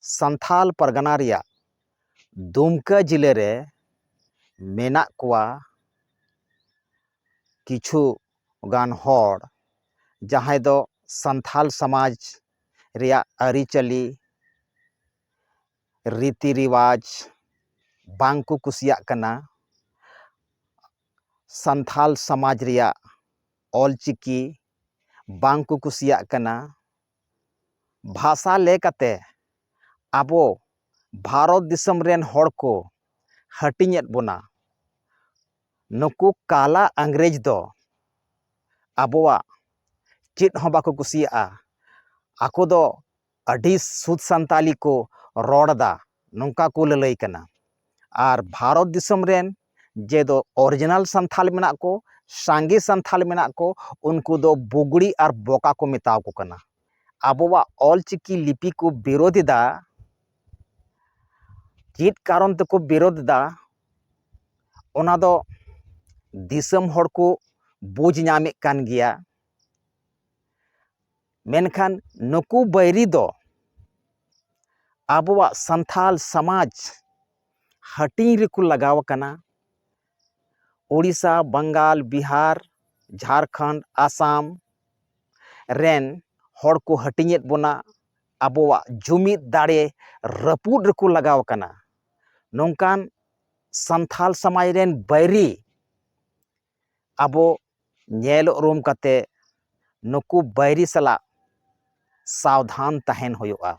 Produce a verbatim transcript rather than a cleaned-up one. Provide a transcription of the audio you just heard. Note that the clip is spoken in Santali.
ᱥᱟᱱᱛᱷᱟᱞ ᱯᱟᱨᱜᱟᱱᱟ ᱨᱮᱭᱟᱜ ᱫᱩᱢᱠᱟ ᱡᱤᱞᱟᱹ ᱨᱮ ᱢᱮᱱᱟᱜ ᱠᱚᱣᱟ ᱠᱤᱪᱷᱩ ᱜᱟᱱ ᱦᱚᱲ, ᱡᱟᱦᱟᱸᱭ ᱫᱚ ᱥᱟᱱᱛᱷᱟᱞ ᱥᱚᱢᱟᱡᱽ ᱨᱮᱭᱟᱜ ᱟᱹᱨᱤᱪᱟᱹᱞᱤ, ᱨᱤᱛᱤ ᱨᱮᱣᱟᱡᱽ ᱵᱟᱝ ᱠᱚ ᱠᱩᱥᱤᱭᱟᱜ ᱠᱟᱱᱟ᱾ ᱥᱟᱱᱛᱷᱟᱞ ᱥᱚᱢᱟᱡᱽ ᱨᱮᱭᱟᱜ ᱚᱞᱪᱤᱠᱤ ᱵᱟᱝ ᱠᱚ ᱠᱩᱥᱤᱭᱟᱜ ᱠᱟᱱᱟ᱾ ᱵᱷᱟᱥᱟ ᱞᱮᱠᱟᱛᱮ ᱟᱵᱚ ᱵᱷᱟᱨᱚᱛ ᱫᱤᱥᱚᱢ ᱨᱮᱱ ᱦᱚᱲ ᱠᱚ ᱦᱟᱹᱴᱤᱧᱮᱫ ᱵᱚᱱᱟ᱾ ᱱᱩᱠᱩ ᱠᱟᱞᱟ ᱤᱝᱨᱮᱡᱽ ᱫᱚ ᱟᱵᱚᱣᱟᱜ ᱪᱮᱫ ᱦᱚᱸ ᱵᱟᱠᱚ ᱠᱩᱥᱤᱭᱟᱜᱼᱟ᱾ ᱟᱠᱚ ᱫᱚ ᱟᱹᱰᱤ ᱥᱩᱫ ᱥᱟᱱᱛᱟᱞᱤ ᱠᱚ ᱨᱚᱲ ᱮᱫᱟ, ᱱᱚᱝᱠᱟ ᱠᱚ ᱞᱟᱹᱞᱟᱹᱭ ᱠᱟᱱᱟ᱾ ᱟᱨ ᱵᱷᱟᱨᱚᱛ ᱫᱤᱥᱚᱢ ᱨᱮᱱ ᱡᱮ ᱫᱚ ᱚᱨᱤᱡᱤᱱᱟᱞ ᱥᱟᱱᱛᱷᱟᱞ ᱢᱮᱱᱟᱜ ᱠᱚ, ᱥᱟᱸᱜᱮ ᱥᱟᱱᱛᱷᱟᱞ ᱢᱮᱱᱟᱜ ᱠᱚ, ᱩᱱᱠᱩ ᱫᱚ ᱵᱩᱜᱲᱤ ᱟᱨ ᱵᱚᱠᱟ ᱠᱚ ᱢᱮᱛᱟᱣ ᱠᱚ ᱠᱟᱱᱟ᱾ ᱟᱵᱚᱣᱟᱜ ᱚᱞᱪᱤᱠᱤ ᱞᱤᱯᱤ ᱠᱚ ᱵᱤᱨᱳᱫᱷ ᱮᱫᱟ᱾ ᱪᱮᱫ ᱠᱟᱨᱚᱱ ᱛᱮᱠᱚ ᱵᱤᱨᱳᱫᱷ ᱮᱫᱟ, ᱚᱱᱟ ᱫᱚ ᱫᱤᱥᱚᱢ ᱦᱚᱲ ᱠᱚ ᱵᱩᱡᱽ ᱧᱟᱢᱮᱫ ᱠᱟᱱ ᱜᱮᱭᱟ᱾ ᱢᱮᱱᱠᱷᱟᱱ ᱱᱩᱠᱩ ᱵᱟᱹᱭᱨᱤ ᱫᱚ ᱟᱵᱚᱣᱟᱜ ᱥᱟᱱᱛᱷᱟᱞ ᱥᱚᱢᱟᱡᱽ ᱦᱟᱹᱴᱤᱧ ᱨᱮᱠᱚ ᱞᱟᱜᱟᱣ ᱟᱠᱟᱱᱟ᱾ ᱳᱰᱤᱥᱟ, ᱵᱟᱝᱜᱟᱞ, ᱵᱤᱦᱟᱨ, ᱡᱷᱟᱲᱠᱷᱚᱸᱰ, ᱟᱥᱟᱢ ᱨᱮᱱ ᱦᱚᱲ ᱠᱚ ᱦᱟᱹᱴᱤᱧᱮᱫ ᱵᱚᱱᱟ᱾ ᱟᱵᱚᱣᱟᱜ ᱡᱩᱢᱤᱫ ᱫᱟᱲᱮ ᱨᱟᱹᱯᱩᱫ ᱨᱮᱠᱚ ᱞᱟᱜᱟᱣ ᱟᱠᱟᱱᱟ᱾ ᱱᱚᱝᱠᱟᱱ ᱥᱟᱱᱛᱷᱟᱞ ᱥᱚᱢᱟᱡᱽ ᱨᱮᱱ ᱵᱟᱹᱭᱨᱤ ᱟᱵᱚ ᱧᱮᱞ ᱩᱨᱩᱢ ᱠᱟᱛᱮ ᱱᱩᱠᱩ ᱵᱟᱹᱭᱨᱤ ᱥᱟᱞᱟᱜ ᱥᱟᱵᱫᱷᱟᱱ ᱛᱟᱦᱮᱱ ᱦᱩᱭᱩᱜᱼᱟ᱾